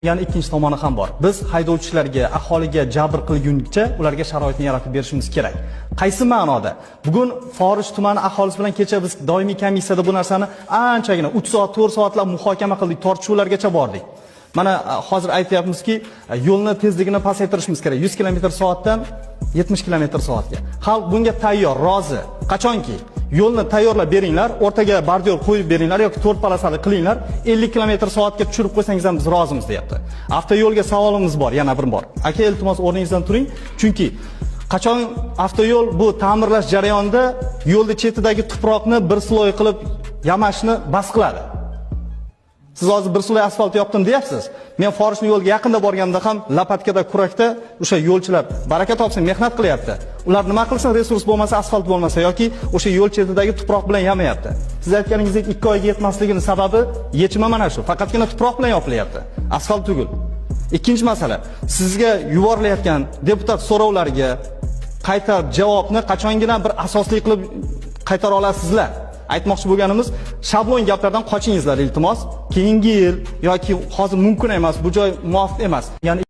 Yana ikkinchi tomoni ham bor. Biz haydovchilarga, aholiga jabr qilguncha ularga sharoitni yaratib berishimiz kerak. Qaysi ma'noda? Bugun Forish tumani aholisi bilan kecha biz doimiy komissiyada bu narsani anchagina 3 soat, 4 soatlab muhokama qildik, tortishuvlargacha bordik. Mana hozir aytyapmizki, yo'lni tezligini pasaytirishimiz kerak. 100 km soatdan 70 km soatga. Xalq bunga tayyor, rozi. Qachonki yo'lni tayyorlab beringlar, o'rtaga bordyur qo'yib beringlar yoki 4 polosali qilinglar, 50 km soatga tushirib qo'ysangiz ham biz rozimiz, deyapti. Avtoyo'lga savolimiz bor, yana bir bor. Aka, iltimos, o'rningizdan turing, chunki qachon avtoyo'l bu ta'mirlash jarayonida yo'lni chetidagi tuproqni bir слой qilib yamashni bas qiladi. Siz hozir bir слой asfalt yopdim deyapsiz. Men Forishni yo'lga yaqinda borganimda ham lopatkada, kurakda o'sha yo'lchilar, baraka topsin, mehnat qilyapti. Ular nima qilsin, resurs bo'lmasa, asfalt bo'lmasa yoki o'sha yo'l chetidagi tuproq bilan yamayapti. Siz aytganingizdek 2 oyga yetmasligini sababi, yechimi mana shu. Faqatgina tuproq bilan yopilyapti. Asfalt tugul. Ikkinchi masala, sizga yuborilayotgan deputat so'rovlariga qayta javobni qachongina bir asosli qilib qaytara olasizlar? Aytmoqchi bo'lganimiz, shablon gaplardan qochingizlar, iltimos. Keyingi yil yoki hozir mumkin emas, bu joy muvofiq emas. Ya'ni